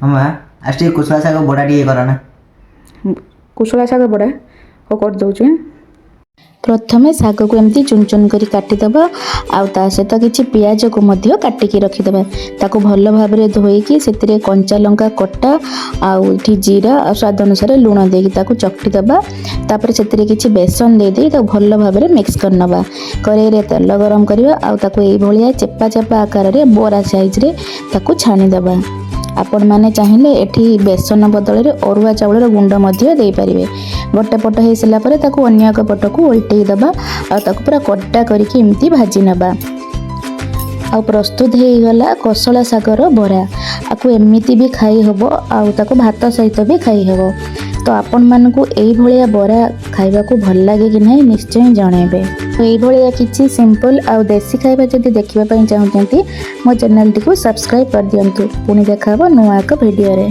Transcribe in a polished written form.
ହଁ ମା, ଆଜି ଟିକେ କୋଶଳା ଶାଗ ବଡ଼ା ଟିକେ କର ନା। କୋଶଳା ଶାଗ ବଡ଼ା? ହଉ, କରିଦେଉଛି। ପ୍ରଥମେ ଶାଗକୁ ଏମିତି ଚୁନ ଚୁନ କରି କାଟିଦେବା ଆଉ ତା ସହିତ କିଛି ପିଆଜକୁ ମଧ୍ୟ କାଟିକି ରଖିଦେବା। ତାକୁ ଭଲ ଭାବରେ ଧୋଇକି ସେଥିରେ କଞ୍ଚା ଲଙ୍କା କଟା ଆଉ ଏଠି ଜିରା ଆଉ ସ୍ୱାଦ ଅନୁସାରେ ଲୁଣ ଦେଇକି ତାକୁ ଚକଟି ଦେବା। ତାପରେ ସେଥିରେ କିଛି ବେସନ ଦେଇଦେଇ ତାକୁ ଭଲ ଭାବରେ ମିକ୍ସ କରିନେବା। କରେଇରେ ତେଲ ଗରମ କରିବା ଆଉ ତାକୁ ଏଇଭଳିଆ ଚେପା ଚେପା ଆକାରରେ ବରା ସାଇଜରେ ତାକୁ ଛାଣିଦେବା। ଆପଣମାନେ ଚାହିଁଲେ ଏଠି ବେସନ ବଦଳରେ ଅରୁଆ ଚାଉଳର ଗୁଣ୍ଡ ମଧ୍ୟ ଦେଇପାରିବେ। ଗୋଟେ ପଟ ହେଇସାରିଲା ପରେ ତାକୁ ଅନ୍ୟ ଏକ ପଟକୁ ଓଲଟେଇ ଦେବା ଆଉ ତାକୁ ପୁରା କଡ଼ା କରିକି ଏମିତି ଭାଜି ନେବା। ଆଉ ପ୍ରସ୍ତୁତ ହେଇଗଲା କୋଶଳା ଶାଗର ବରା। ଆକୁ ଏମିତି ବି ଖାଇ ହେବ ଆଉ ତାକୁ ଭାତ ସହିତ ବି ଖାଇ ହେବ। ତ ଆପଣମାନଙ୍କୁ ଏଇଭଳିଆ ବରା ଖାଇବାକୁ ଭଲ ଲାଗେ କି ନାହିଁ, ନିଶ୍ଚୟ ଜଣାଇବେ। ଏଇଭଳିଆ କିଛି ସିମ୍ପଲ୍ ଆଉ ଦେଶୀ ଖାଇବା ଯଦି ଦେଖିବା ପାଇଁ ଚାହୁଁଛନ୍ତି, ମୋ ଚ୍ୟାନେଲଟିକୁ ସବସ୍କ୍ରାଇବ୍ କରିଦିଅନ୍ତୁ। ପୁଣି ଦେଖା ହେବ ନୂଆ ଏକ ଭିଡ଼ିଓରେ।